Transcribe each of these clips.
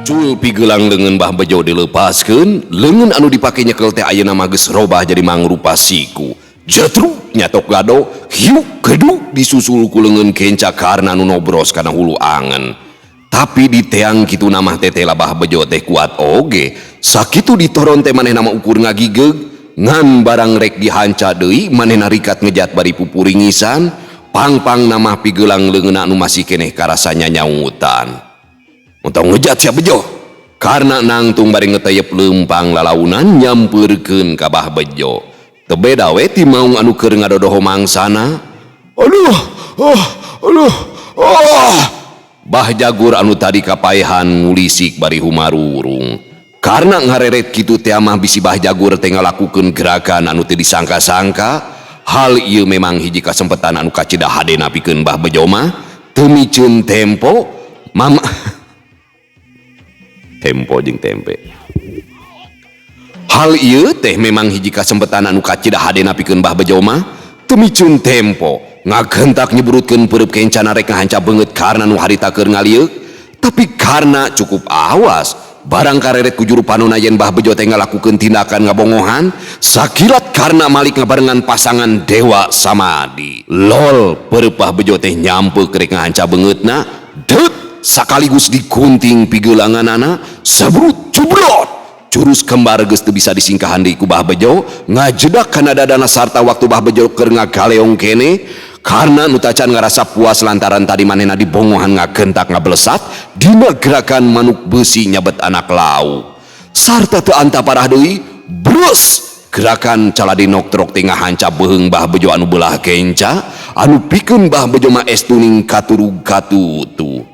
Cul pigelang leungeun Bah Bejo dileupaskeun, leungeun anu dipake nyekel teh ayeuna mah geus robah jadi mangrupa siku. Jetruk nyatok gado, hiuk keduk disusul ku leungeun kenca karna anu nobros kana hulu angen. Tapi diteang kitu mah tetela Bah Bejo teh kuat oge. Sakitu ditoron teh manehna mah ukur ngagigeug, ngan barang rek dihanca deui manehna rikat ngejat bari pupuringisan, pang-pang nama pigelang leungeunna anu masih keneh karasa nyanyautan. Entong ngejat sia Bejo. Karena nangtung bari ngeteyep leumpang lalaunan nyampeurkeun ka Bah Bejo. Teu beda we ti maung anu keur ngadodoho mangsana. Aduh, oh, aduh, oh. Bah Jagur anu tadi kapaehan ngulisik bari humarurung. Karena ngareret kitu teh mah bisi Bah Jagur teh ngalakukeun gerakan anu teu disangka-sangka. Hal ieu memang hiji kasempetan anu kacida hadena pikeun Bah Bejo mah. Teu miceun tempo, mama tempo jeung tempe. Hal ieu teh memang hiji kasempetan anu kacida hadena pikeun Bah Bejo mah. Teu miceun tempo, ngagentak nyeburutkeun peureub kencana rek ngahanca beungeut karna nu harita keur ngalieuk. Tapi karna cukup awas, barang kareret ku juru panona yen Bah Bejo teh ngalakukeun tindakan ngabongohan, sakilat karna malik ngabarengan pasangan Dewa Samadi. Lol, peureub Bah Bejo teh nyampe rek ngahanca beungeutna, deut sakaligus dikunting pigelanganana, sabrut cubrot. Jurus kembar geus teu bisa disingkahan deui ku Bah Bejo, ngajedak kana dadana sarta waktu Bah Bejo keur ngagaleong kene. Karena nu tacan ngarasa puas lantaran tadi manehna dibongohan ngagentak ngabelesat dina gerakan manuk beusi nyabet anak lauk. Sarta teu anta parah deui, brus gerakan caladi noktrok teh ngahanca beuheung Bah Bejo anu beulah kenca, anu pikeun Bah Bejo mah estuning katurug katutu.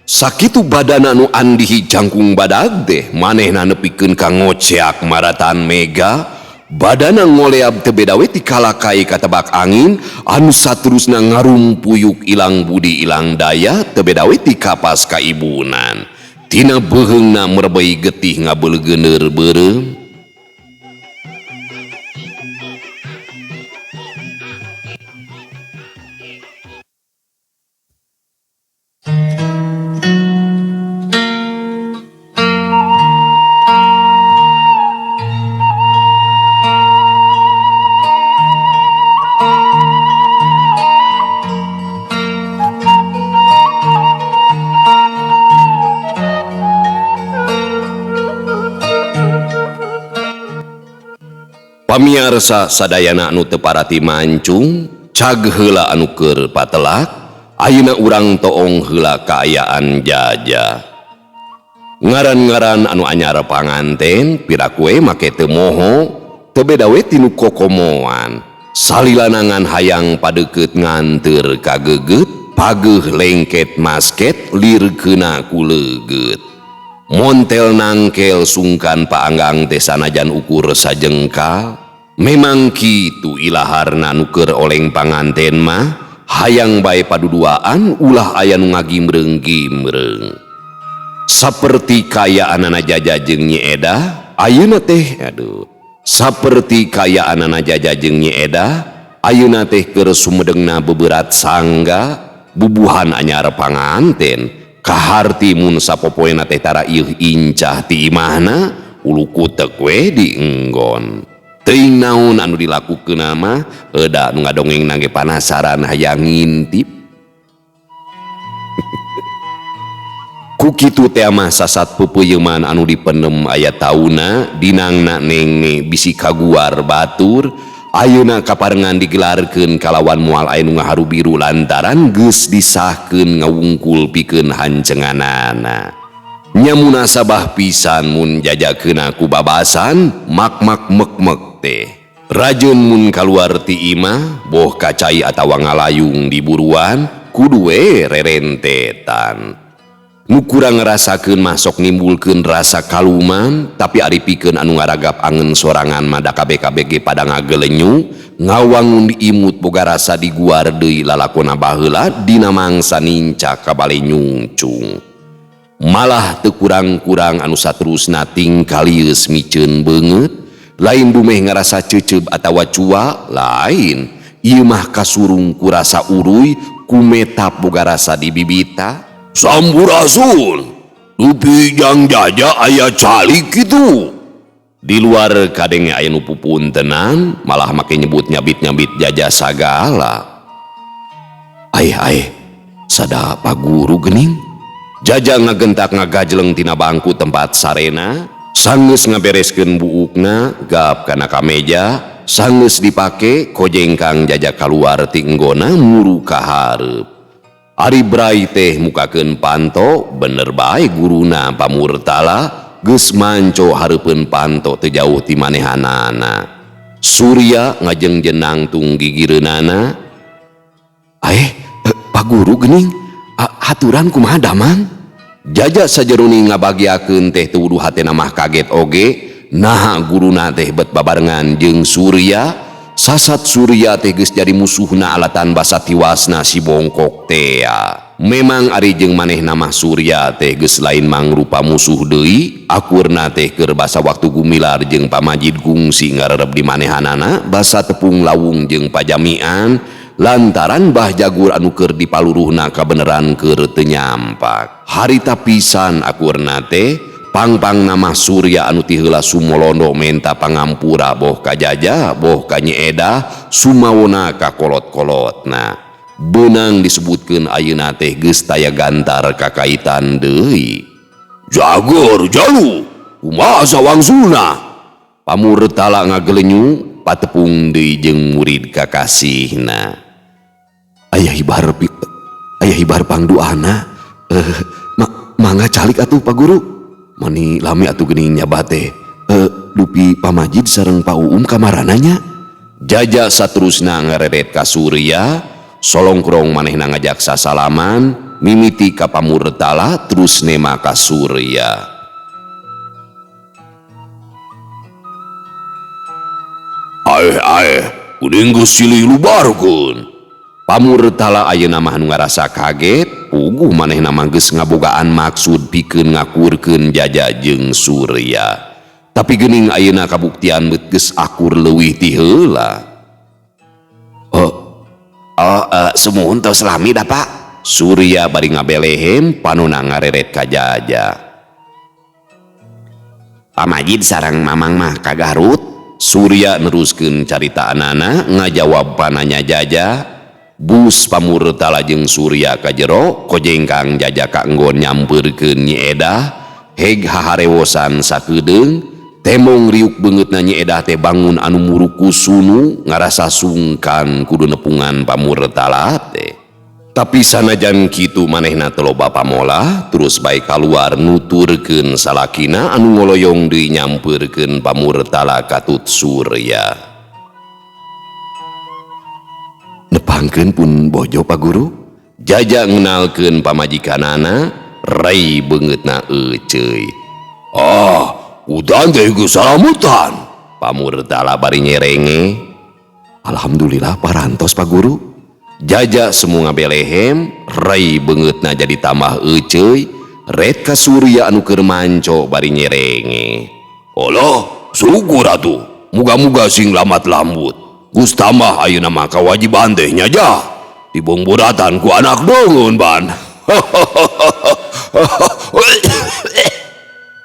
Sakitu badana nu andihi jangkung badag teh manehna nepikeun ka ngoceak maratan mega, badana ngoleab teu beda we ti kalakai katebak angin anu saterusna ngarumpuyuk ilang budi ilang daya teu beda we ti kapas kaibunan. Tina beuheungna merbei getih ngabeuleugeuneur beureum. Pamiarsa sadayana anu teu parati mancung, cag heula anu keur patelak, ayeuna urang toong heula kaayaan jaja. Ngaran-ngaran anu anyar panganten, piraku make teu moho, teu beda we tinu kokomoan. Salilanangan hayang padeukeut nganteur kagegeut, pageuh lengket masket lirkeuna ku leugeut. Montel nangkel sungkan paanggang teh sanajan ukur sajengkal. Memang kitu ilaharna nu keur oleng panganten mah, hayang bae paduduaan ulah aya nu ngagimreung-gimreung. Saperti kaayaanana Jaja jeung Nyi Edah, ayeuna teh aduh. Saperti kaayaanana Jaja jeung Nyi Edah, ayeuna teh keur sumedengna beberat sangga, bubuhan anyar panganten. Kaharti mun sapopoena teh tara ieuh incah ti imahna, ulu kutek we dienggon. Teuing naon anu dilakukeun mah, eda nu ngadongeng nangge panasaran hayang ngintip. Ku kitu teh mah sasat peupeuyeuman anu dipenem aya tauna, dinangna nengne bisi kaguar batur, ayeuna kaparengan digelarkeun kalawan moal aya nu ngaharubiru lantaran geus disahkeun ngawungkul pikeun hancenganana. Nya munasabah pisan mun jajakeuna ku babasan mak-mak mek-mek teh. Rajeun mun kaluar ti imah, boh kacai atawa ngalayung di buruan, kudu we rerentetan. Nu kurang ngarasakeun mah sok nimbulkeun rasa kaluman, tapi ari pikeun anu ngaragap angen sorangan mah da kabeh-kabeh ge pada ngagelenyu, ngawangun diimut boga rasa diguar deui lalakona baheula dina mangsa nincak ka bale nyungcung. Malah teu kurang-kurang anu saterusna tingkalieus miceun beungeut, lain dumeh ngarasa ceuceub atawa cua, lain. Ieu mah kasurung ku rasa uruy, ku metap boga rasa di bibita. Sampurasun. Dupi jang Jaja aya calik kitu. Di luar kadenge aya nu pupuntenan malah make nyebut nyabit-nyabit Jaja sagala. Aih aih, sada Pak Guru geuning. Jaja ngagentak ngagajleng tina bangku tempat sarena, sanggeus ngabereskeun buukna gap kana kameja, sanggeus dipake kojengkang Jaja kaluar ti enggona muru ka hareup. Ari Brai teh mukakeun panto, bener bae guruna Pamurtala geus manco hareupeun panto teu jauh ti manehanana. Surya ngajengjen nangtung gigireunana. Aeh, Pak Guru geuning, haturan kumaha damang? Jaja sajeruni ngabagiakeun teh teu wuduh hatena mah kaget oge, naha guruna teh bet babarengan jeung Surya. Sasat Surya teh geus jadi musuhna alatan basa tiwasna si bongkok tea. Memang ari jeung manehna mah Surya teh geus lain mangrupa musuh deui, akurna teh keur basa waktu Gumilar jeung Pamajid gungsi ngarerep di manehanana basa tepung lawung jeung pajamian lantaran Bah Jagur anu keur dipaluruhna kabeneran keur teu nyampak. Harita pisan akurna teh pangpang nama Surya anu ti heula sumolondo menta pangampura boh ka Jaja boh ka Nyi Edah sumawona ka kolot-kolotna. Beunang disebutkeun ayeuna teh geus taya gantar kakaitan deui. Jagur jalu kumaha sawangsulna? Pamurtala ngagelenyu patepung deui jeung murid kakasihna. Aya hibar aya hibar pangduana. Mangga calik atuh Pak Guru. Mani lami atuh geuning nyaba teh. Dupi Pamajid sareng Pa Uum kamarananya. Jaja saterusna ngareret ka Surya, solongkrong manehna ngajak sasalaman, mimiti ka Pamurtala terus nema ka Surya. Aeh aeh, kuring geus silih lubarkeun. Pamurtala ayeuna mah nu ngarasa kaget, puguh manehna mah geus ngabogaan maksud pikeun ngakurkeun Jaja jeung Surya. Tapi geuning ayeuna kabuktian beut geus akur leuwih ti heula. Sumuhun tos lami da Pak. Surya bari ngabelehem panona ngareret ka Jaja. Pamajid sareng Mamang mah ka Garut. Surya neruskeun caritaanana ngajawab pananya Jaja. Bus Pamurtala jeung Surya ka jero kojengkang Jaja kaenggon nyampeurkeun Nyi Edah heg haharewosan sakedeung temong riuk beungeutna Nyi Edah teh bangun anu muruku sunu ngarasa sungkan kudu nepungan Pamurtala teh. Tapi sanajan kitu manehna teu loba pamolah terus bae kaluar nuturkeun salakina anu ngoloyong deui nyampeurkeun Pamurtala katut Surya. Nepangkeun pun bojo Pak Guru. Jaja ngenalkeun pamajikanana, rai beungeutna euceuy. Ah, udan teh geus salamutan. Pamurtala bari nyerenge. Alhamdulillah parantos Pak Guru. Jaja semu ngabelehem, rai beungeutna jadi tambah euceuy, ret ka Surya anu keur manco bari nyerenge. Alah, syukur atuh. Muga-muga sing lamat lambut. Geus tambah ayeuna mah kawajiban teh nya jah. Dibongboratan ku anak deungeun ban.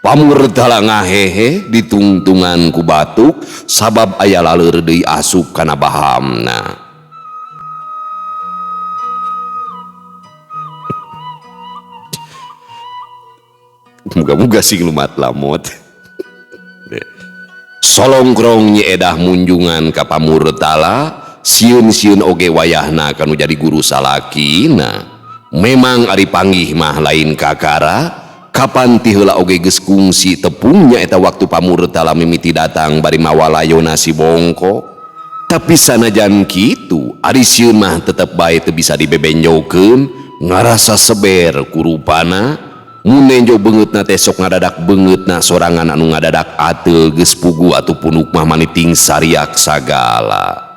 Pamurtala ngahehe ditungtungan ku batuk sabab aya laleur deui asup kana bahamna. Muga-muga sing lumat lamot. Solongkrong Nyi Edah munjungan ka Pamurtala, sieun-sieun oge wayahna kanu jadi guru salakina. Memang ari panggih mah lain kakara, kapan ti heula oge geus kungsi tepungnya eta waktu Pamurtala mimiti datang bari mawa layona si bongko. Tapi sanajan kitu, ari sieun mah tetep bae teu bisa dibebenjokeun, ngarasa seber kurupana. Mun nenjo beungeutna teh sok ngadadak beungeutna sorangan anu ngadadak ateul geus pugu atuh punuk mah maniting sariak sagala.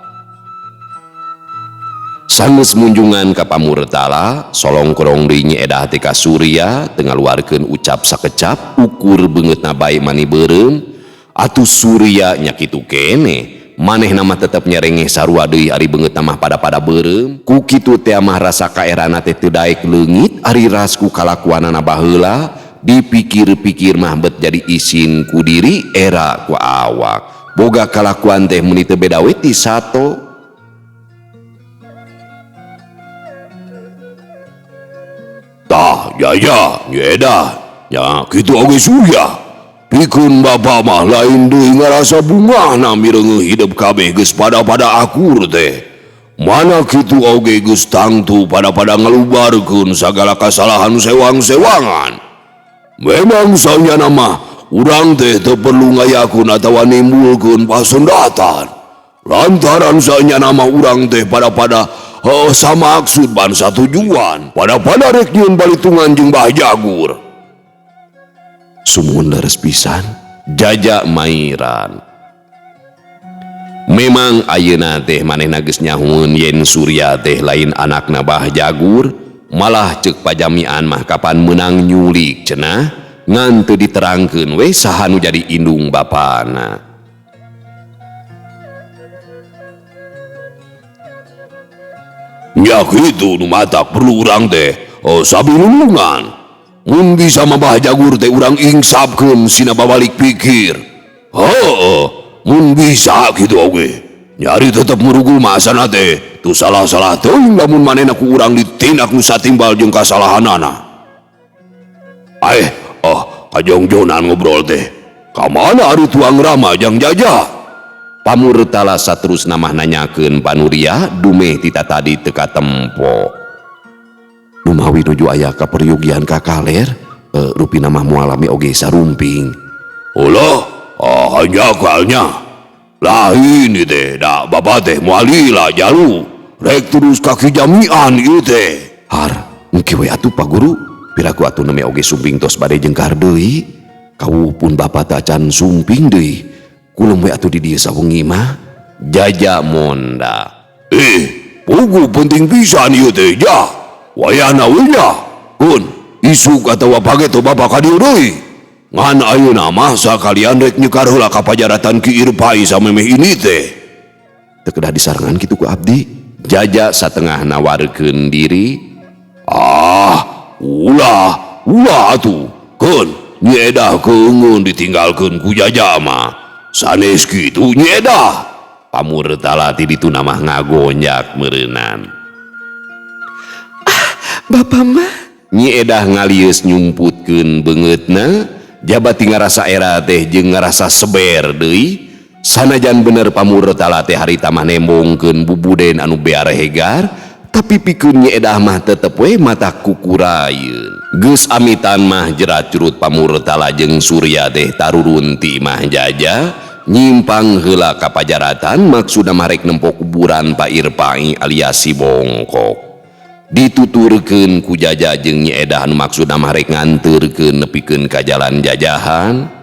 Sanggeus munjungan ka Pamurtala, solongkrong deui Nyi Edah teh ka Surya teu ngaluarkeun ucap sakecap ukur beungeutna bae mani beureum. Atuh Surya nya kitu keneh. Manehna mah tetep nyerengeh sarua deui ari beungeutna mah pada-pada beureum. Ku kitu teh mah rasa kaerana teh teu daek leungit ari ras ku kalakuanana baheula Dipikir-pikir mah bet jadi isin ku diri era ku awak. Boga kalakuan teh meuni teu beda we ti sato. Tah, Jaja, Nyi Edah, nya kitu oge Surya. Pikeun bapa mah lain deui ngarasa bungahna mireungeuh hidep kabeh geus pada-pada akur teh. Mana kitu oge geus tangtu pada-pada ngalubarkeun sagala kasalahan sewang-sewangan. Memang sanyana mah urang teh teu perlu ngayakeun atawa nimbulkeun pasendatan. Lantaran sanyana mah urang teh pada-pada samaksud ban satujuan, pada-pada rek nyieun balitungan jeung Bah Jagur. Sumuhun leres pisan Jaja mairan. Memang ayeuna teh manehna geus nyahueun yen Surya teh lain anakna Bah Jagur, malah ceuk pajamian mah kapan meunang nyulik cenah ngan teu diterangkeun we saha nu jadi indung bapana. Nya kitu nu matak perlu urang teh sabi nulungan. Mun bisa mah Bah Jagur teh urang ingsapkeun sina babalik pikir. Heueuh, mun bisa kitu oge. Nyari tetep murugul masana teh, tu salah-salah teuing lamun manehna ku urang ditindak nu satimbal jeung kasalahanana. Aeh, oh, kajongjonan ngobrol teh. Ka mana ari tuang Rama jang Jaja? Pamurtala saterusna mah nanyakeun Panuria dumeh ti tatadi teu katempo. Numawi nuju aya kaperyugian ka kaler, rupina mah moal lami oge sarumping. Ulah, hanjakalnya. Lain ieu teh, da bapa teh moal lila jalu. Rek terus ka kijamian ieu teh. Har, engke we atuh Pak Guru. Piraku atuh neme oge sumping tos bade jengkar deui. Kawuh pun bapa teh acan sumping deui. Kulem we atuh di dieu sawengi mah. Jaja monda. Pugu penting pisan ieu teh, ja. Wayahna we nya. Kun, isuk atawa pageto bapa ka dieu deui. Ngan ayeuna mah sakalian rek nyekar heula ka pajaratan Ki Irpai samemeh ini teh. Teu kedah disarengan kitu ku abdi. Jaja satengah nawarkeun diri. Ah, ulah, ulah atuh. Keun, Nyi Edah keungeun ditinggalkeun ku Jaja mah. Sanes kitu Nyi Edah. Pamurtala ti ditu mah ngagonjak meureunan. Ah, bapa mah. Nyi Edah ngalieus nyumputkeun beungeutna, jabati ngarasa era teh jeung ngarasa seber deui. Sanajan bener Pamurtala teh harita mah nembongkeun bubuden anu bear hegar, tapi pikeun Nyi Edah mah tetep we mata kukurayeun. Geus amitan mah jerat curut Pamurtala jeung Surya teh tarurun ti imah Jaja, nyimpang heula ka pajaratan maksudna mah rek nempo kuburan Pak Irpai alias si Bongkok. Dituturkeun ku Jaja jeung Nyi Edah anu maksudna mah rek nganteurkeun nepikeun ka jalan jajahan.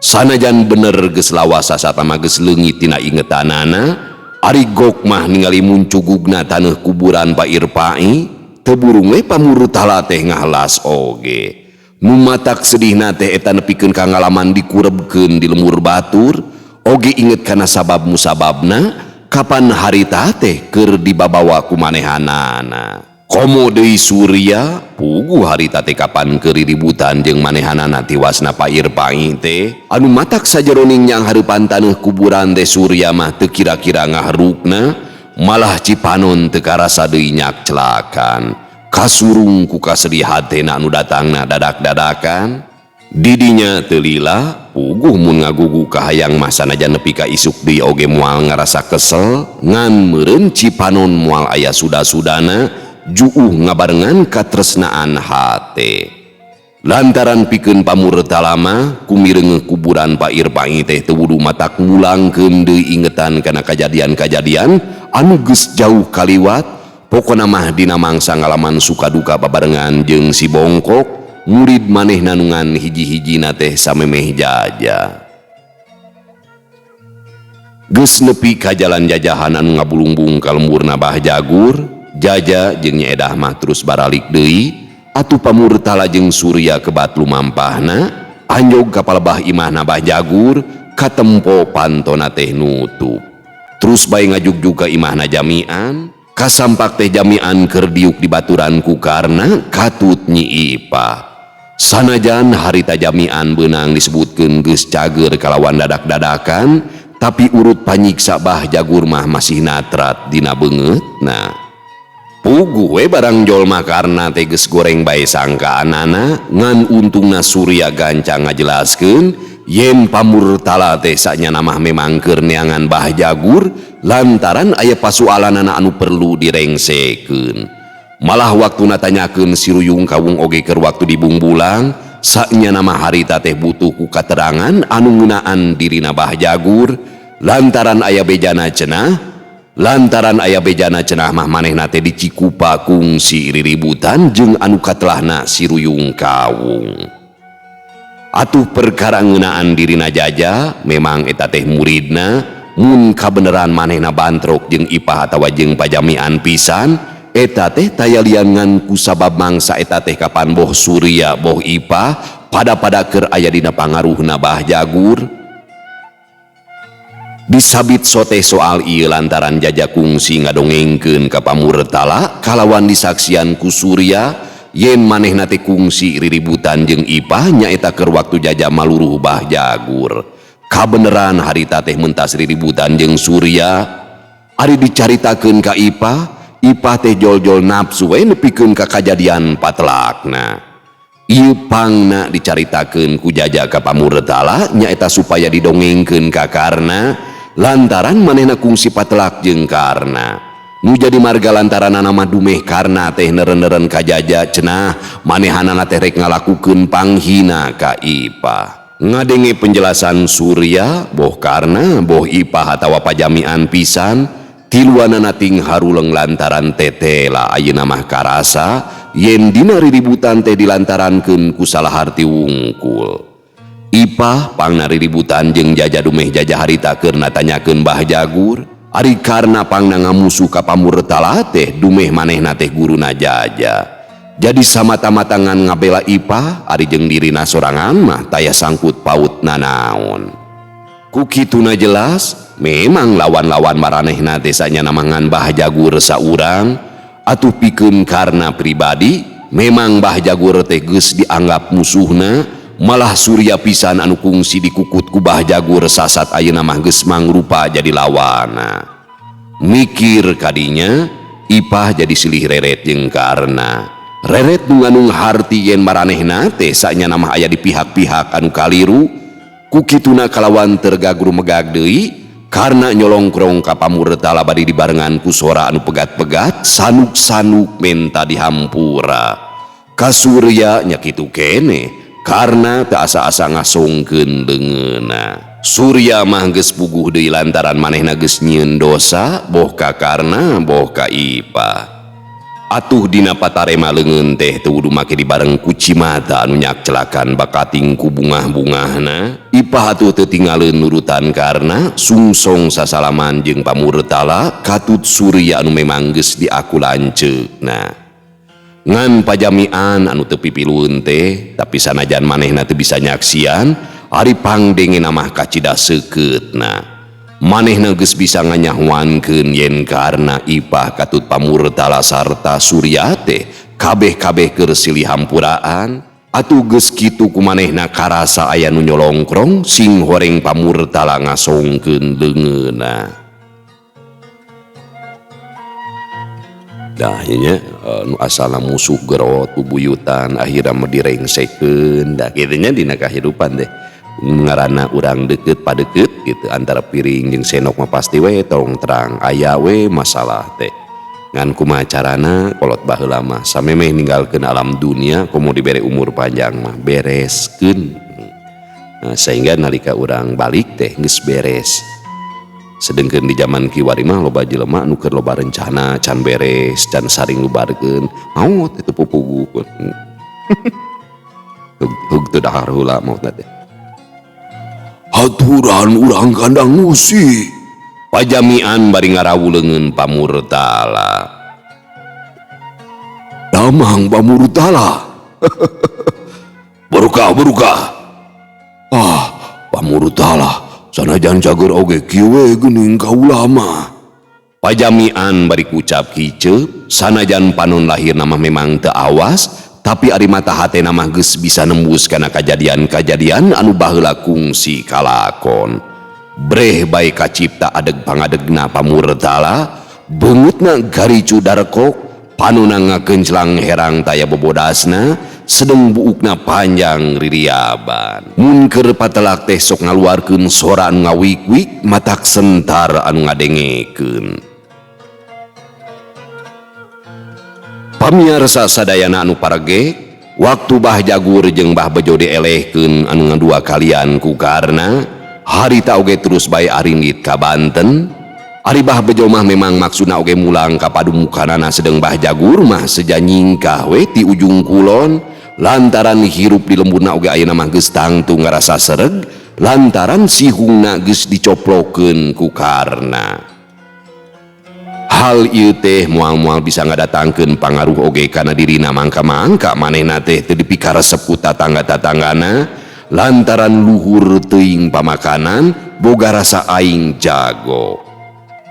Sanajan bener geus lawas sasatama geus leungit tina ingetanana, ari gok mah ningali muncugugna taneuh kuburan Pak Irpai, teu burung we Pamurtala teh ngahalas oge. Nu matak sedihna teh eta nepikeun ka ngalaman dikurebkeun di lemur batur, oge inget kana sabab musababna kapan harita teh keur dibabawa ku manehanana. Komo deui Surya puguh harita teh kapan keur riributan jeung manehanana tiwasna Pak Irpai teh. Anu matak sajeroning nyang hareupan taneuh kuburan teh Surya mah teu kira-kira ngaharukna, malah cipanon teu karasa deui nyak celakan. Kasurung ku kasedih hatena anu datangna dadak-dadakan. Didinya teu lila, puguh mun ngagugu kahayang mah sanajan nepi ka isuk deui oge moal ngarasa kesel, ngan meureun cipanon moal aya suda-sudana juuh ngabarengan katresnaan hate. Lantaran pikeun Pamurtala mah kumireungeuh kuburan Pak Irpai teh teu wudu matak ngulangkeun deui ingetan kana kajadian-kajadian anu geus jauh kaliwat. Pokona mah dina mangsa ngalaman suka duka babarengan jeung si Bongkok, murid manehna nu ngan hiji-hijina teh samemeh Jaja. Geus nepi ka jalan jajahan anu ngabulungbung ka lemburna Bah Jagur, Jaja jeung Nyi Edah mah terus baralik deui. Atuh Pamurtala jeung Surya kebat lumampahna, anjog ka palebah imahna Bah Jagur, katempo pantona teh nutup. Terus bae ngajugjug ka imahna jamian, kasampak teh jamian keur diuk di baturan ku karna katut Nyi Ipah. Sanajan harita jamian beunang disebutkeun geus cager kalawan dadak-dadakan, tapi urut panyiksa Bah Jagur mah masih natrat dina beungeutna. Puguh we barang jolma Karna teh geus goreng bae sangkaanana, ngan untungna Surya gancang ngajelaskeun yen pamurtala teh sanyana mah memang keur neangan Bah Jagur lantaran aya pasualanana anu perlu direngsekeun. Malah waktu natanyakeun si Ruyung Kawung oge keur waktu dibungbulang, sanyana mah harita teh butuh ku katerangan anu ngeunaan dirina Bah Jagur lantaran aya bejana cenah, lantaran aya bejana cenah mah manehna teh dicikupa kungsi riributan jeung anu katelahna si Ruyung Kawung. Atuh perkara ngeunaan dirina Jaja memang eta teh muridna, mun kabeneran manehna bantrok jeung Ipah atawa jeung pajamian pisan, eta teh taya lian ngan kusabab mangsa eta teh kapan boh Surya boh Ipah pada-pada keur aya dina pangaruhna Bah Jagur. Disabit sote soal ieu lantaran Jaja kungsi ngadongengkeun ka pamurtala kalawan disaksian ku Surya yen manehna teh kungsi riributan jeung Ipah nyaeta keur waktu Jaja maluruh Bah Jagur. Kabeneran harita teh mentas riributan jeung Surya, ari dicaritakeun ka Ipah, Ipah teh jol-jol nafsu we nepikeun ka kajadian patelakna. Ieu pangna dicaritakeun ku Jaja ka pamurtala nyaeta supaya didongengkeun ka Karna lantaran manehna kungsi patelak jeung Karna. Nu jadi marga lantaranana mah dumeh Karna teh neren-neren ka Jaja cenah manehanana teh rek ngalakukeun panghina ka Ipah. Ngadenge penjelasan Surya boh Karna boh Ipah atawa pajamian pisan, tiluanana ting haruleng lantaran tetela ayeuna mah karasa yen dina riributan teh dilantarankeun ku salah harti wungkul. Ipah pangna riributan jeung Jaja dumeh Jaja harita keur natanyakeun Bah Jagur, ari Karna pangna ngamusuh ka pamurtala teh dumeh manehna teh guruna Jaja. Jadi samata-mata ngan ngabela Ipah ari jeung dirina sorangan mah taya sangkut paut nanaon. Ku kituna jelas memang lawan-lawan maranehna teh sanyana mah ngan Bah Jagur saurang, atuh pikeun Karna pribadi memang Bah Jagur teh geus dianggap musuhna, malah Surya pisan anu kungsi dikukut ku Bah Jagur sasat ayeuna mah geus mangrupa jadi lawana. Mikir kadinya Ipah jadi silih reret jeung Karna. Reret nu nganung harti yen maranehna teh sanyana mah aya di pihak-pihak anu kaliru. Ku kituna kalawan tergagru megag deui Karna nyolongkrong ka pamurtala bari dibarengan ku sora anu pegat-pegat sanuk-sanuk menta dihampura. Ka Surya nya kitu kene Karna teu asa-asa ngasongkeun leungeunna. Surya mah geus puguh deui lantaran manehna geus nyieun dosa boh ka Karna boh ka Ipah. Atuh dina patarema leungeun teh teu kudu make dibareng ku cimata anu nyakcelakan bakating ku bungah-bungahna. Ipah atuh teu tingaleun nurutan Karna sungsong sasalaman jeung pamurtala katut Surya anu memang geus diaku lanceukna. Ngan pajamian anu teu pipilueun teh tapi sanajan manehna teu bisa nyaksian ari pangdengena mah kacida seukeutna. Manehna geus bisa nganyahuankeun yen Karna Ipah katut pamurtala sarta Surya teh kabeh-kabeh keur silih hampuraan. Atuh geus kitu ku manehna karasa aya nu nyolongkrong sing horeng pamurtala ngasongkeun leungeunna. Dah nya nu asalna musuh gerot bubuyutan akhirna mah direngsekeun. Dah kitu nya dina kahirupan teh ngaranna urang deukeut padeukeut gitu antara piring jeung senok mah pasti we tong terang aya we masalah teh. Ngan kumaha carana kolot baheula mah samemeh ninggalkeun alam dunia komo dibere umur panjang mah bereskeun. Nah, sehingga nalika urang balik teh geus beres. Sedengkeun di zaman kiwari mah loba jelema nu keur loba rencana can beres can saring lubarkeun maot itu pupugu. Hug teu dahar heula maotna teh. Aturan urang kandang musi. Pajamian bari ngarawu leungeun pamurtala. Damang pamurtala. Berkah berkah. Ah, pamurtala sanajan cager oge kieu we geuning kaula mah. Pajamian bari kucap kiceup sanajan panon lahirna mah memang teu awas Tapi ari mata hatena mah geus bisa nembus kana kajadian-kajadian anu baheula kungsi kalakon. Breh bae kacipta adeg pangadegna pamurtala, beungeutna garicu darkok, panona ngagenclang herang taya bobodasna, sedeng buukna panjang ririaban. Mun keur patelak teh sok ngaluarkeun sora anu ngawik-wik matak sentar anu ngadengekeun. Pamiarsa sadayana anu parege, waktu Bah Jagur jeung Bah Bejo dielehkeun anu ngadua kalian ku Karna, harita oge terus bae arindit ka Banten. Ari Bah Bejo mah memang maksudna oge mulang ka padumukanana, sedeng Bah Jagur mah seja nyingkah we ti ujung kulon, lantaran hirup di lemburna oge ayeuna mah geus tangtu ngarasa sereg, lantaran sihungna geus dicoplokeun ku Karna. Hal ieu teh moal-moal bisa ngadatangkeun pangaruh oge kana dirina mangka-mangka manehna teh teu dipikaresep ku tatangga-tatanggana lantaran luhur teuing pamakanan boga rasa aing jago.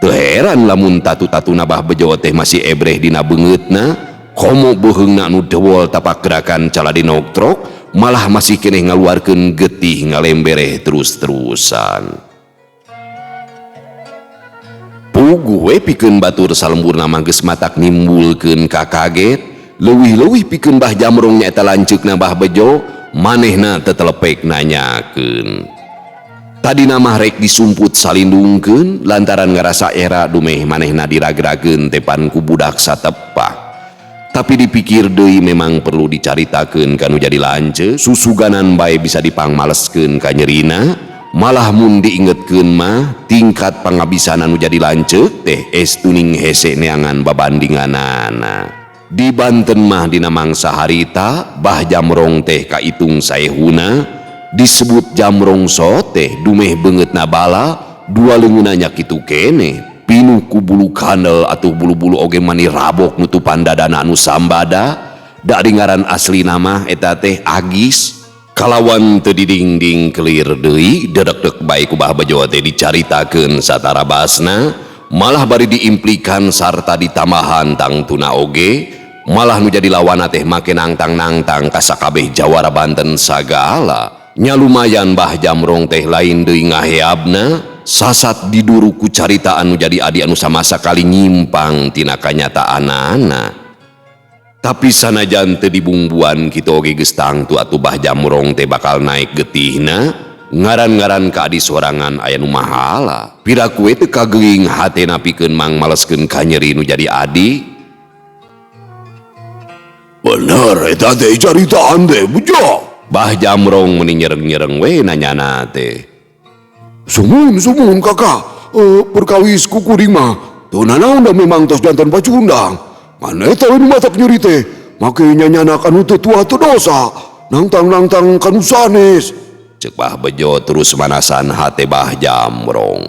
Teu heran lamun tatu-tatuna Bah Bejo teh masih ebreh dina beungeutna, komo beuheungna anu dewol tapak gerakan caladi nogtrok malah masih keneh ngaluarkeun getih ngalembereh terus-terusan. Puguh we pikeun batur salemburna mah geus matak nimbulkeun kakaget, leuwih-leuwih pikeun Bah Jamrong nyaeta lanceukna Bah Bejo, manehna tetelepek nanyakeun. Tadina mah rek disumput salindungkeun lantaran ngarasa era dumeh manehna diragrageun tepan ku budak satepak. Tapi dipikir deui memang perlu dicaritakeun kanu jadi lanceuk, susuganan bae bisa dipangmaleskeun ka nyerina. Malah mun diingetkeun mah tingkat pangabisan anu jadi lanceuk teh estuning hese neangan babandinganana. Di Banten mah dina mangsa harita Bah Jamrong teh kaitung saehuna, disebut Jamrong teh dumeh beungeutna bala, dua leungeunna nya kitu keneh, pinuh ku bulu kandel atuh bulu-bulu oge mani rabok nutupan dadana anu sambada. Da ari ngaran aslina mah eta teh Agis. Kalawan teu didingding kelir deui dedek-dek bae ku Bah Bejo teh dicaritakeun satarabasna, malah bari diimplikan sarta ditambahan tangtuna oge, malah nu jadi lawana teh make nangtang-nangtang ka sakabeh jawara Banten sagala. Nya lumayan Bah Jamrong teh lain deui ngaheabna, sasat diduru ku caritaan nu jadi adi anu sama sakali nyimpang tina kanyataanana. Tapi sanajan teu dibumbuan kitu oge geus tangtu atuh Bah Jamrong teh bakal naik getihna, ngaran-ngaran ka adi sorangan aya nu mahala. Piraku we teu kageuing hatena pikeun mangmaleskeun ka nyeri nu jadi adi. Bener eta teh caritaan teh Bejo. Bah Jamrong meni nyereng-nyereng we nanyana teh. Sumuhun sumuhun kakak, perkawis ku kuring mah teu nanaon da memang tos jantan pacundang. Ngan eta we nu matak nyeri teh, make nyanyana kanu teu tua teu dosa, nangtang-nangtang kanu sanes. Ceuk Bah Bejo terus manasan hate Bah Jamrong.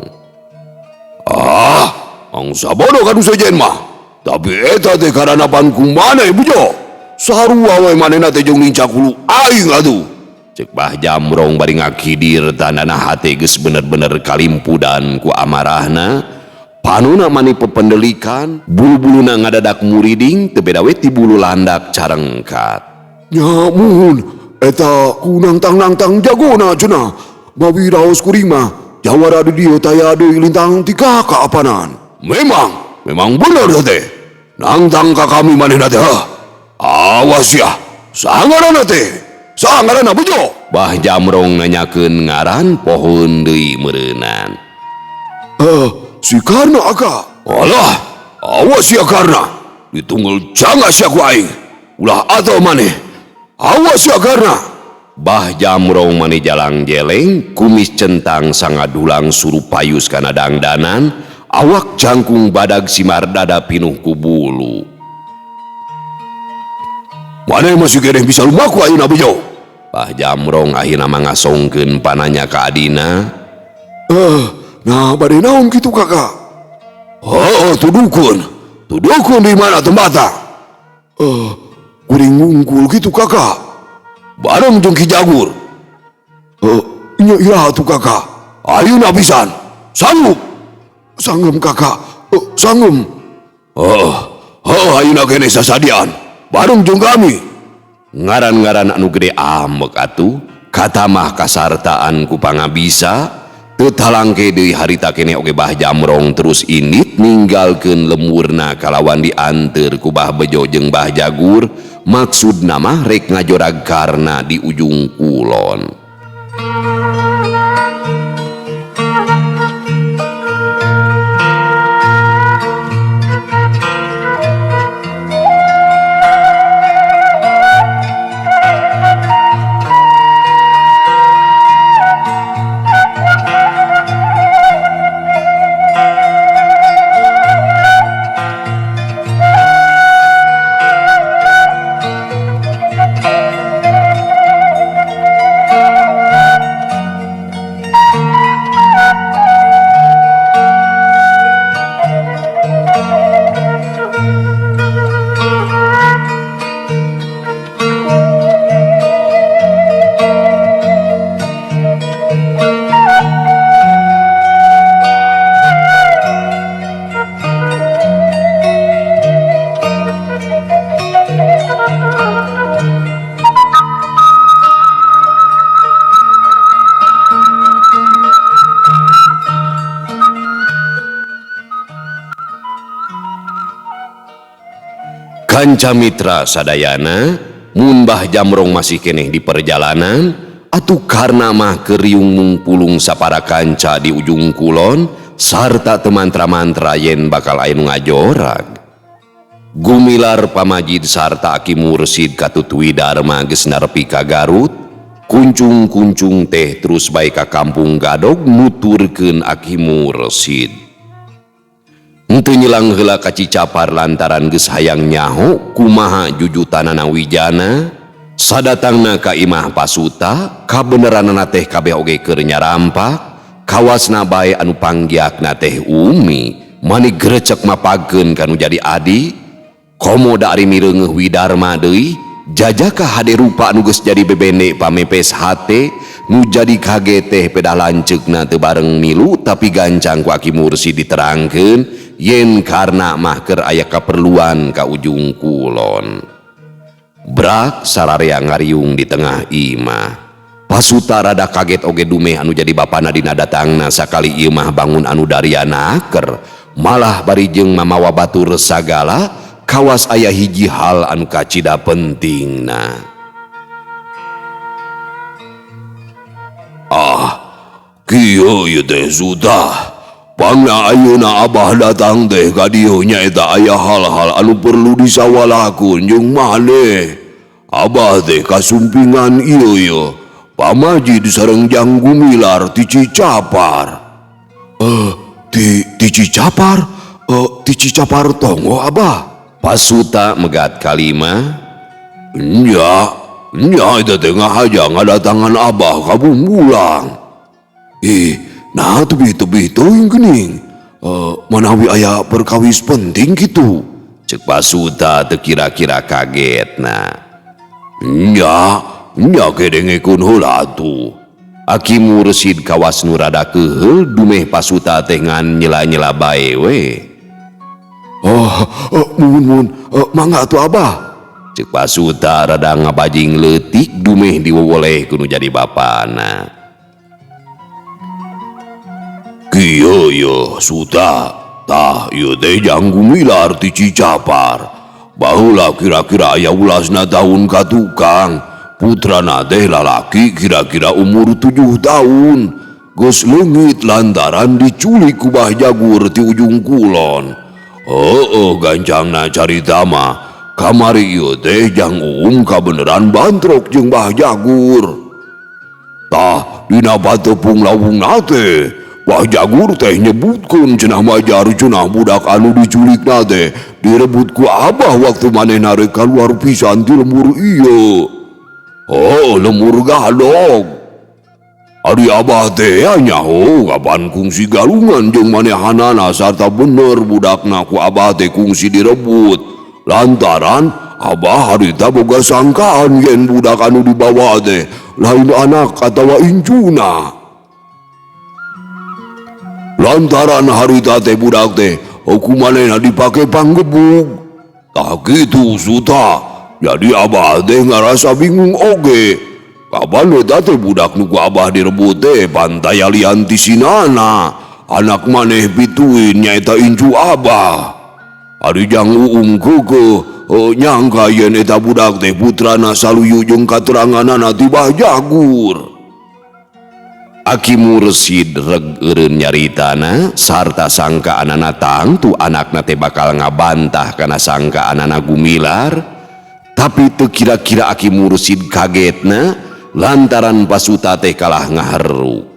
Ah, angsa bodoh kanu sejen mah. Tapi eta teh karanapan ku maneh Bejo. Sarua we manehna teh jeung nincak hulu aing atuh. Ceuk Bah Jamrong bari ngakidir tandana hate geus bener-bener kalimpudan ku amarahna. Panona mani pependelikan, bulu-buluna ngadadak muriding teu beda we ti bulu landak carengkat. Nya muhun, eta ku nangtang-nangtang jagona cenah. Mawi raos kuring mah, jawara di dieu taya deui lintang ti kakak apanan. Memang, memang bener teh. Nangtang ka kami manehna teh. Awas ya, sangarana teh. Sangarana Bejo. Bah Jamrong nanyakeun ngaran pohoeun deui meureunan. Si Karna aka. Alah, awas ya Karna. Ditunggal jangan sia ku aing. Ulah atau maneh. Awas ya Karna. Bah Jamrong mani jalang jeleng, kumis centang sangadulang surupayus kana dangdanan, awak jangkung badag simar dada pinuh ku bulu. Maneh masih keneh bisa lumaku ayeuna Bejo. Bah Jamrong akhirna mangasongkeun pananya ka adina. Nah, bade naon kitu kakak? Oh, tudukun. Tudukun di mana tempatna? Kuring ngungkul kitu kakak. Bareng jeung Ki Jagur. Nya iraha tuh kakak? Ayeuna pisan. Sanggup. Sanggem kakak. Sanggem. Oh, ayeuna keneh sasadian. Bareng jeung kami. Ngaran-ngaran anu gede ambek atuh katamah kasartaan ku pangabisa teu talangke deui harita keneh oge Bah Jamrong terus indit ninggalkeun lemurna kalawan dianteur ku Bah Bejo jeung Bah Jagur maksudna mah rek ngajorag karna di ujung kulon. Kanca mitra sadayana, mun Bah Jamrong masih keneh di perjalanan, atuh karna mah keriung mungpulung sapara kanca di ujung kulon, sarta teu mantra-mantra yen bakal aya nu ngajorag. Gumilar pamajid sarta Aki Mursid katut Widarma geus nepi ka Garut, kuncung-kuncung teh terus bae ka kampung Gadog nuturkeun Aki Mursid. Henteu nyelang heula ka Cicapar lantaran geus hayang nyaho kumaha jujutanana Wijana, sadatangna ka imah Pasuta, kabeneranana teh kabeh oge keur nyarampak, kawasna bae anu panggiakna teh Umi, mani grecek mapageun kanu jadi adi, komo da ari mireungeuh Widarma deui, jajaka hade rupa anu geus jadi bebene pamepes hate, nu jadi kaget teh pedah lanceukna teu bareng milu tapi gancang ku Aki Mursid diterangkeun yen karna mah keur aya kaperluan ka ujung kulon. Brak sararea ngariung di tengah imah. Pasuta rada kaget oge dumeh anu jadi bapana dina datangna sakali ieu mah bangun anu dariana aker, malah bari jeung mamawa batur sagala kawas aya hiji hal anu kacida pentingna. Ah, kieu ieu teh sudah. Pangna ayeuna abah datang teh ka dieu nyaeta aya hal-hal anu perlu disawalakeun jeung maneh. Abah teh kasumpingan ieu ye. Pamajid sareng Jang Gumilar ti Cicapar. Ti Cicapar? Ti Cicapar tonggo abah. Pasuta megat kalima. Nya, nya eta teh ngahaja ngadatangan abah ka Bumbulang. Ih, nah tebih-tebih teuing geuning. Manawi aya perkawis penting kitu. Ceuk Pasuta teu kira-kira kagetna. Nya, nya kedengekeun heula atuh. Aki Mursid kawas nu rada keuheul dumeh Pasuta teh ngan nyela-nyela bae we. Oh, muhun-muhun, mangga atuh abah. Ceuk Pasuta rada ngabajing leutik dumeh diwowoleh ku nu jadi bapana. Kieu ye Suta, tah ieu teh Jang Gumilar ti Cicapar. Baheula kira-kira aya ulasna tahun ka tukang. Putrana teh lalaki kira-kira umur 7 tahun. Geus leungit lantaran diculik ku Bah Jagur ti ujung kulon. Heueuh gancangna carita mah kamari ieu teh Jang Uum kabeneran bantrok jeung Bah Jagur. Tah dina patepung lawungna teh Bah Jagur teh nyebutkeun cenah majar cenah budak anu diculikna teh direbut ku abah waktu manehna rek kaluar pisan ti lemur ieu. Oh, lemur Gadog. Ari abah teh nyaho kapan kungsi galungan jeung manehanana sarta bener budakna ku abah teh kungsi direbut. Lantaran abah harita boga sangkaan yen budak anu dibawa teh lain anak atawa incuna. Lantaran harita teh budak teh ku manehna dipake panggebug. Tah kitu Suta. Jadi Abah teh ngarasa bingung oge. Kapan eta teh budak nu ku Abah direbut teh pan taya lian ti sinana. Anak maneh pituin nyaeta incu Abah. Ari Jang Uung keukeuh nyangka yen eta budak teh putrana saluyu jeung kateranganana ti Bah Jagur. Aki Mursid reg eureun nyaritana sarta sangkaanana tangtu anakna teh bakal ngabantah kana sangkaanana Gumilar. Tapi teu kira-kira Aki Mursid kagetna lantaran Pasuta teh kalah ngaharu.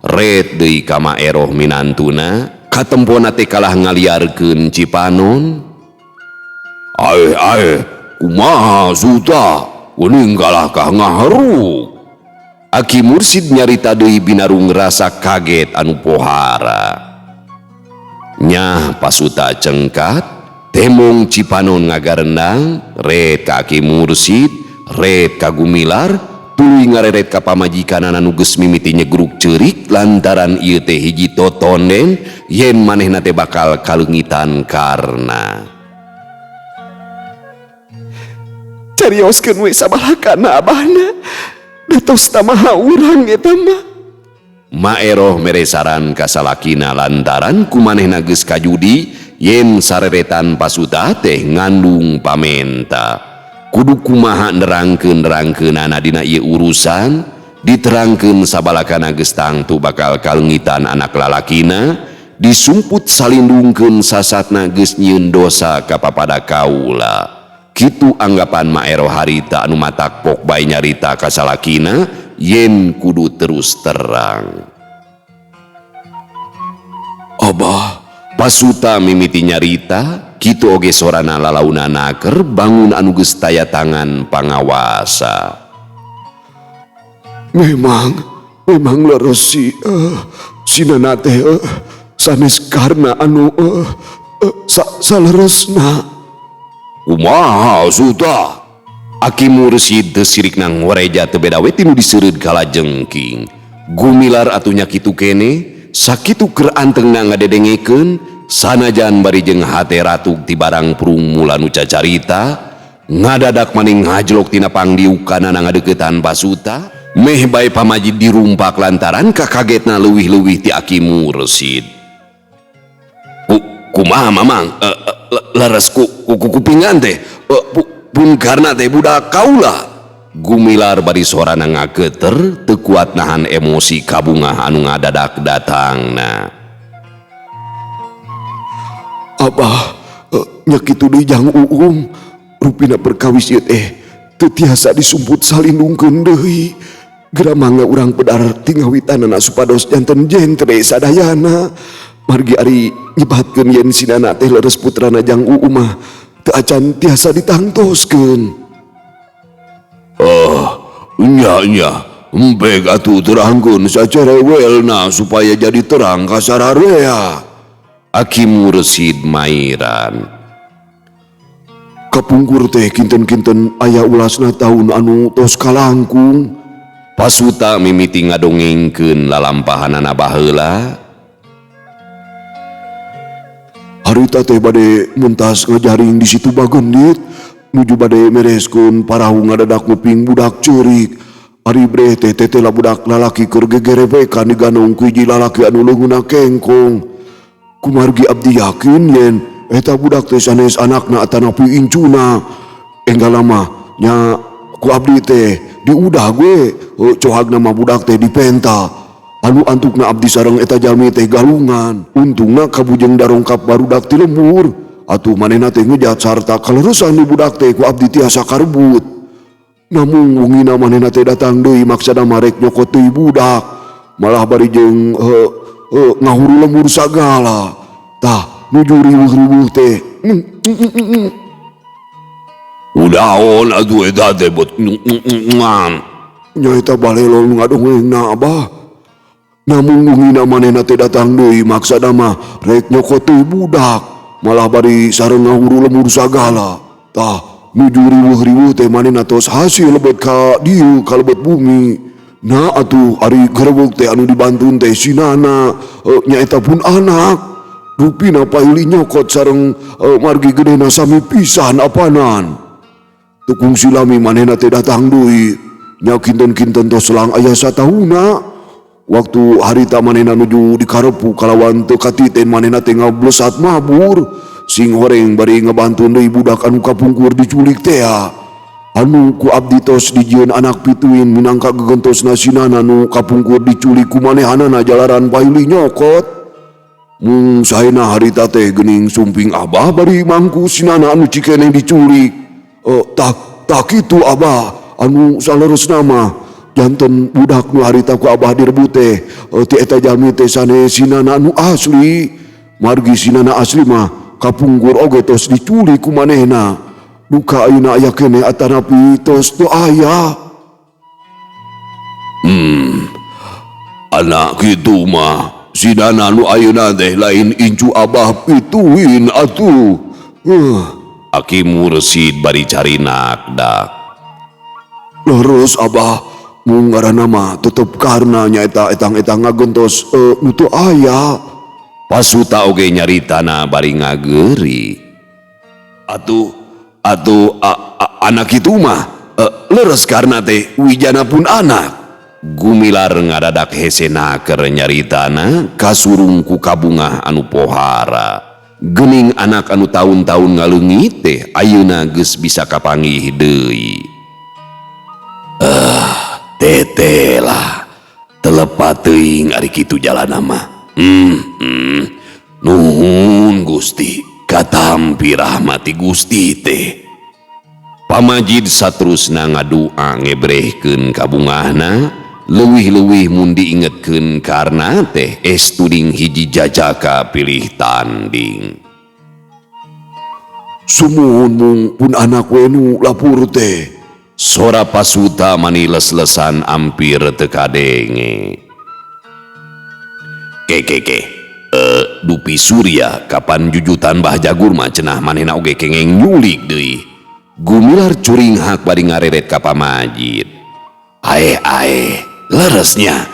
Ret deui ka Maeroh minantuna katempona teh kalah ngaliarkeun Cipanon. Aeh aeh, kumaha Suta, geuning kalah kah ngaharu. Aki Mursid nyarita deui binarung rasa kaget anu pohara. Nyah Pasuta cengkat, temong Cipanon ngagarendang, ret ka Aki Mursid, ret ka Gumilar, tuluy ngareret ka pamajikanana nu geus mimiti nyegruk ceurik lantaran ieu teh hiji totonden yen manehna teh bakal kaleungitan karna. Carioskeun we sabalakana abahna. Datos tamaha urang eta mah. Maeroh mere saran ka salakina lantaran kumanehna geus kajudi yen sareretan Pasuta teh ngandung pamenta. Kudu kumaha nerangkeun-nerangkeunana dina ieu urusan, diterangkeun sabalakana geus tangtu bakal kaleungitan anak lalakina, disumput salindungkeun sasatna geus nyieun dosa ka papada kaula. Kitu anggapan Maeroh harita anu matak pok bae nyarita ka salakina yen kudu terus terang. Abah, Pasuta mimiti nyarita, kitu oge sorana lalauna naker bangun anu geus taya tangan pangawasa. Memang leres si sinana teh sanes karna anu saleresna. Kumaha Suta? Aki Mursid teu sirikna ngoreja teu beda we tinu diseureud kalajengking. Gumilar atuh nya kitu kene, sakitu keur antengna ngadedengekeun, sanajan bari jeung hate ratug ti barang prung mula nu cacarita, ngadadak maning ngajlok tina pangdiukanana ngadeuketan Pasuta, meh bae pamajid dirumpak lantaran kakagetna leuwih-leuwih ti Aki Mursid. Kumaha mamang? Leres ku kupingan teh pun karna teh budak kaula. Gumilar bari sorana ngageter teu kuat nahan emosi kabungah anu ngadadak datangna. Abah, nya kitu deui Jang Uung, rupina perkawis ieu teh teu tiasa disumput salindungkeun deui. Geura mangga urang pedar tingawitanana supados janten jentre sadayana. Margi ari nyebatkeun yen sinana teh leres putrana Jang Uung mah teu acan tiasa ditangtoskeun. Nya nya, empek atuh terangkeun sacerewelna supaya jadi terang ka sararea. Aki Mursid mairan. Kapungkur teh kinten-kinten aya ulasna taun anu tos kalangkung. Pasuta mimiti ngadongengkeun lalampahanana baheula. Harita teh bade mentas ngajaring di situ Bagendit, nuju bade mereskeun parahu ngadadak nguping budak ceurik. Ari breh teh tetela budak lalaki keur gegerebekan diganong ku hiji lalaki anu leungeunna kengkong. Kumargi abdi yakin yen eta budak teh sanes anakna atanapi incuna. Enggal mah nya ku abdi teh diudah gue cohagna mah budak teh dipenta. Anu antukna abdi sareng eta jalmi teh galungan. Untungna kabujeng darongkap barudak ti lembur. Atuh manehna teh ngejat sarta kaleresan di budak teh ku abdi tiasa karebut. Namung wungina manehna teh datang deui maksana marek nyokot deui budak. Malah bari jeung ngahuru lembur sagala. Tah nuju riweuh-riweuh teh. Udaon atuh eta teh bot. Nyaeta balelol nu ngadongengna Abah. Namun wungina manehna teh datang deui maksana mah rek nyokot deui budak. Malah bari sareng ngahuru lemur sagala. Tah nuju riweuh-riweuh teh manehna tos hasil lebet ka dieu ka lebet bumi. Nah atuh ari gerebek teh anu dibantun teh sinana nyaeta pun anak. Rupina paili nyokot sareng margi gedena sami pisan apanan. Teu kungsi lami manehna teh datang deui. Nya kinten-kinten tos selang aya satahuna. Waktu harita manehna nuju dikarepu kalawan teu katiten manehna teh ngablesat mabur. Sing horeng bari ngabantuan deui budak anu kapungkur diculik teh. Anu ku abdi tos dijieun anak pituin minangka gegentosna sinana nu kapungkur diculik ku manehanana jalaran pailih nyokot. Mung saena harita teh geuning sumping abah bari mangku sinana anu cikeneh diculik. Tak kitu abah anu saleresna mah janten budak nu harita ku abah direbut teh ti eta jalmi teh sanes sinana anu asli. Margi sinana asli mah kapungkur oge tos diculik ku manehna. Duka ayeuna aya keneh atanapi tos teu aya. Anak kitu mah sinana nu ayeuna teh lain incu abah pituin atuh. Aki Mursid bari carinak dak. Leres abah mung ngaranna mah tetep karna nyaeta etang-etang ngagentos nu teu aya. Pasuta oge nyaritana bari ngageuri. Atuh atuh anak itu mah leres karna teh wijana pun anak. Gumilar ngadadak hesena keur nyaritana kasurung ku kabungah anu pohara. Geuning anak anu taun-taun ngaleungit teh ayeuna geus bisa kapanggih deui. Teteh lah telepat teuing ari kitu jalana mah. Nuhun Gusti, katampi rahmati Gusti teh. Pamajid saterusna ngadua ngebrehkeun kabungahna, leuwih-leuwih mun diingetkeun karna teh estuding hiji jajaka pilih tanding. Sumuhun mung pun anak we nu lapur teh. Sora pasuta mani les-lesan ampir teu kadenge. Kekeke, Dupi Surya kapan jujutan Bah Jagur mah cenah manehna oge kengeng nyulik deui. Gumilar curinghak bari ngareret ka pamajid. Ae ae, leresnya,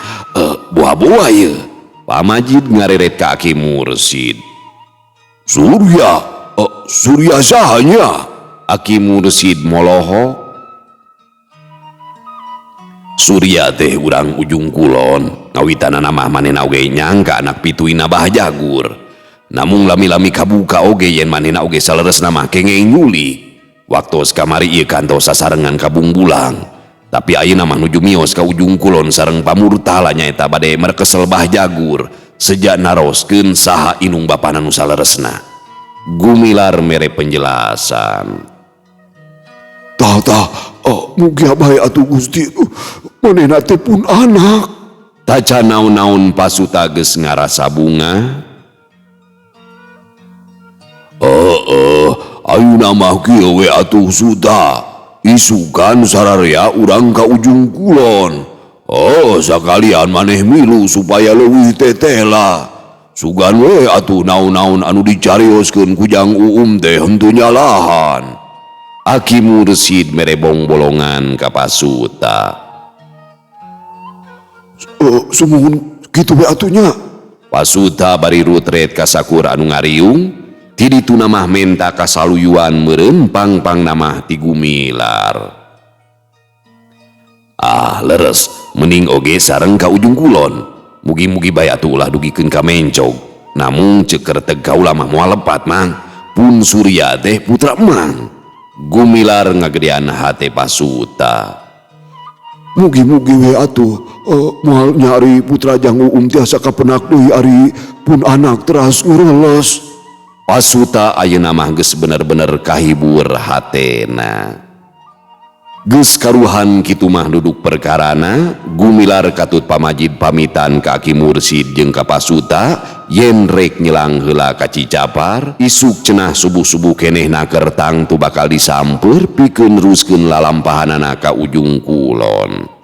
buah-buah ye. Pamajid ngareret ka Aki Mursid. Surya, Surya sahanya? Aki Mursid moloho. Surya teh urang ujung kulon, ngawitanana mah manehna oge nyangka anak pituina Bah Jagur. Namung lami-lami kabuka oge yen manehna oge saleresna mah kengeng nyulik. Waktos kamari ieu kantos sasarengan ka Bungbulang. Tapi ayeuna mah nuju mios ka ujung kulon sareng pamurtala nyaeta bade merkesel Bah Jagur sejak naroskeun saha inung bapana nu saleresna. Gumilar mere penjelasan. Tah tah, mugia bae atuh Gusti. Manehna teh pun anak. Taca naon-naon pasuta geus ngarasa bunga. Ayeuna mah kieu we atuh suta. Isukan sararea urang ka ujung kulon. Oh, sakalian maneh milu supaya leuwih teteh lah. Sugan we atuh naon-naon anu dicarioskeun ku Jang Uum teh henteu nyalahan. Aki Mursid mere bong-bolongan ka pasuta. Sumuhun kitu we atuh nya. Pasuta bari rutret ka sakur anu ngariung. Ti ditu mah menta kasaluyuan meureun pang-pang namah ti Gumilar. Ah, leres, mending oge sareng ka ujung kulon. Mugi-mugi bae atuh ulah dugikeun ka mencog. Namung ceuk kerteg kaula mah moal lepat mang. Pun Surya teh putra emang. Gumilar ngagedean hate pasuta. Mugi-mugi we atuh moal nyari putra Jang Uum tiasa kapenak deui ari pun anak teras ngureles. Pasuta ayeuna mah geus bener-bener kahibur hatena. Geus karuhan kitu mah duduk perkarana, Gumilar katut pamajid pamitan ka Aki Mursid jeung ka Pasuta yen rek nyelang heula ka Cicapar, isuk cenah subuh-subuh keneh na kertang tu bakal disamper pikeun neruskeun lalampahanana ka ujung kulon.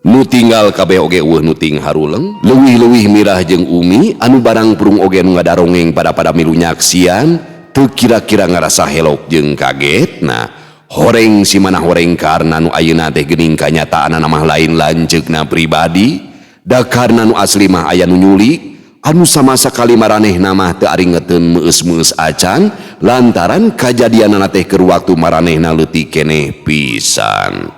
Nu tinggal kabeh oge eueuh nu ting haruleng, leuwih-leuwih Mirah jeung Umi anu barang purung oge nu ngadarongeng pada-pada milu nyaksian, teu kira-kira ngarasa helok jeung kagetna. Horeng si mana horeng karna nu ayeuna teh geuning kanyataanana mah lain lanceukna pribadi, da karna nu asli mah aya nu nyulik, Anu sama sakali maranehna mah teu aringeteun meueus-meueus acan lantaran kajadianana teh keur waktu maranehna leutik keneh pisan.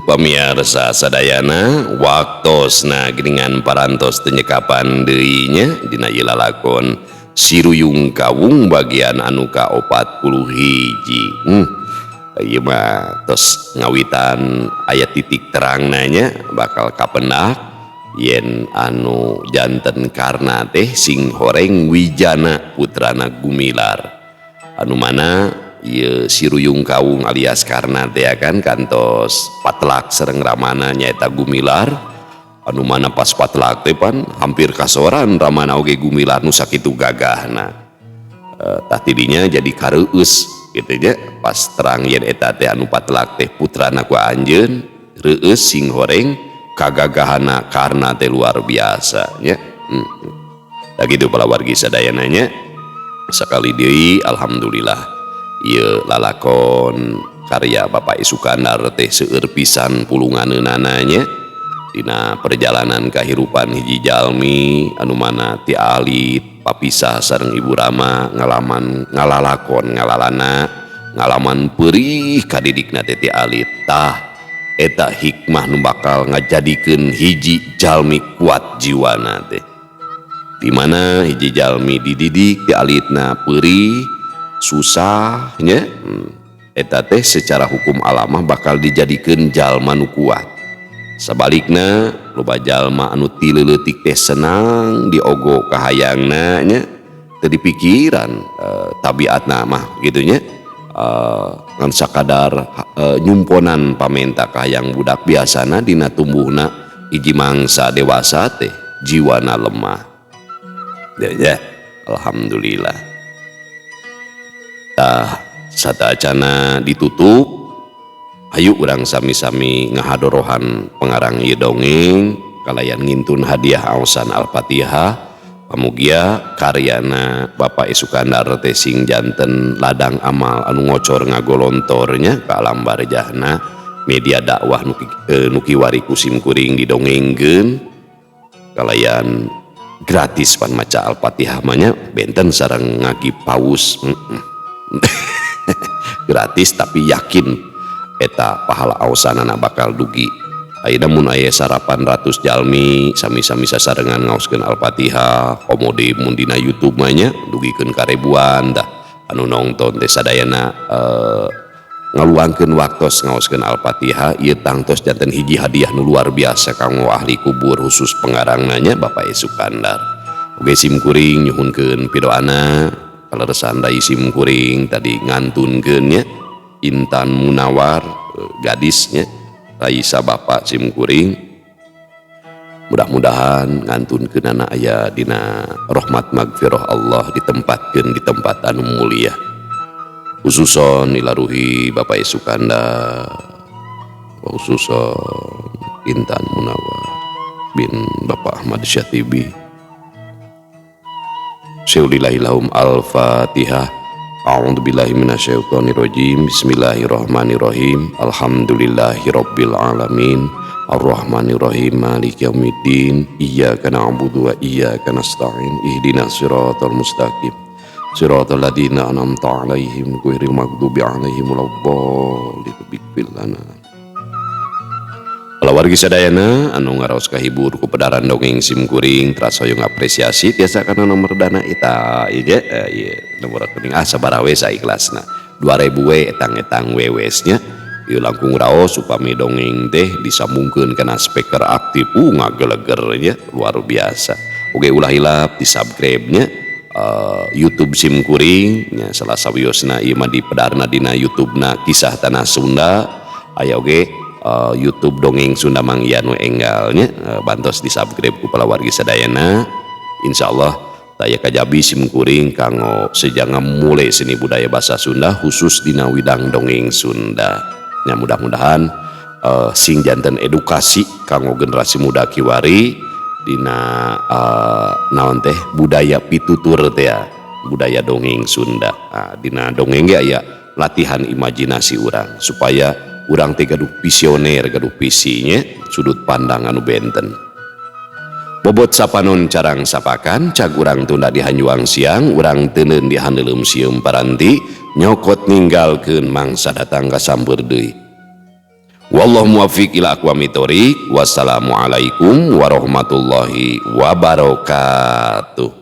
Pamiarsa sadayana waktosna geuningan parantos teu nyekapan deui nya dina ieu lalakon Siruyung Kawung bagian anu ka-41. Ieu mah tos ngawitan aya titik terangna nya bakal kapendak yen anu janten Karna teh sing horeng Wijana putrana Gumilar anu mana ieu Siruyung Kawung alias Karna teh kan kantos patelak sareng ramana nyaeta Gumilar anu mana pas patelak teh pan hampir kasoran ramana oge Gumilar nu sakitu gagahna. Tah tidinya jadi kareueus kitu nya pas terang yen eta teh anu patelak teh putrana ku anjeun reueus sing horeng kagagahana Karna teh luar biasa nya. Tah kitu palawargi sadayana nya sakali deui alhamdulillah ieu lalakon karya Bapak Sukandar teh seueur pisan pulunganeunana nya dina perjalanan kahirupan hiji jalmi anu mana ti alit papisah sareng Ibu Rama ngalaman ngalalakon ngalalana ngalaman perih kadidikna teh ti alit tah eta hikmah nu bakal ngajadikeun hiji jalmi kuat jiwana teh di mana hiji jalmi dididik ti alitna perih susah nya eta teh secara hukum alamah bakal dijadikeun jalma nu kuat. Sabalikna loba jalma anu ti leutik teh senang diogo kahayangna nya teu dipikiran tabiatna mah kitu nya ngan sakadar nyumponan pamenta kahayang budak biasana dina tumbuhna hiji mangsa dewasa teh jiwana lemah. Ya, alhamdulillah. Tah satacana ditutup ayo urang sami-sami ngahadorohan pengarang ieu dongeng kalayan ngintun hadiah aosan Al-Fatihah pamugia karyana Bapak Sukandar teh sing janten ladang amal anu ngocor ngagolontornya ka alam barjahna media dakwah nu kiwari ku sim kuring didongengkeun kalayan gratis pan maca Al-Fatihah mah nya benten sareng ngagi paus. Gratis tapi yakin eta pahala aosanana bakal dugi. Ayeuna mun aya 800 jalmi sami-sami sasarengan ngaoskeun Al-Fatihah komo deui mun dina YouTube mah nya dugikeun ka ribuan dah anu nongton teh sadayana ngaluangkeun waktos ngaoskeun Al-Fatihah ieu tangtos janten hiji hadiah nu luar biasa kanggo ahli kubur khusus pengarangna nya Bapak Sukandar. Oge sim kuring nyuhunkeun pidoana kaleresan rai sim kuring tadi ngantunkeun nya Intan Munawar gadisnya Raisa bapak sim kuring mudah-mudahan ngantunkeunana aya dina rahmat magfirah Allah ditempatkeun di tempat anu mulia khususon ilaruhi Bapak Sukandar khususon Intan Munawar bin Bapak Ahmad Syatibi. Syaulillahi al-Fatihah. A'udzubillahi minasyaitonirrajim. Bismillahirrahmanirrahim. Alhamdulillahirabbil alamin. Arrahmanirrahim. Maliki yaumiddin. Iyyaka na'budu wa iyyaka nasta'in. Ihdinas siratal mustaqim. Siratal ladzina an'amta 'alaihim ghairil maghdubi 'alaihim waladdallin. Ighfir lana. Palawargi sadayana anu ngaraos kahibur ku pedaran dongeng sim kuring teras hoyong apresiasi tiasa kana nomor dana eta ieu ge ieu nomor rekening ah sabaraha we saikhlasna 2000 we etang-etang wewes nya. Ieu langkung raos upami dongeng teh disambungkeun kana speaker aktif ngageleger nya luar biasa. Oge ulah hilap di subscribe nya YouTube sim kuring nya salah sawiosna ieu mah dipedarna dina YouTube-na Kisah Tanah Sunda aya oge YouTube Dongeng Sunda Mang Ian nu enggalnya bantos di subscribe ku palawargi sadayana. Insyaallah taya kajabi sim kuring kanggo sejanga mulai seni budaya bahasa Sunda khusus dina widang dongeng Sunda nya. Mudah-mudahan sing janten edukasi kanggo generasi muda kiwari dina naon teh budaya pitutur teh ya, budaya dongeng Sunda. Nah, dina dongeng ge aya latihan imajinasi urang supaya urang teh gaduh visioner, gaduh visinya, sudut pandang anu benten. Bobot sapanon carang sapakan, cag urang tunda di hanjuang siang, urang teuneun di handeuleum sieum paranti, nyokot ninggalkeun mangsa datang ka samper deui. Wallahu muwaffiq ila aqwamit thoriq. Wassalamualaikum warahmatullahi wabarakatuh.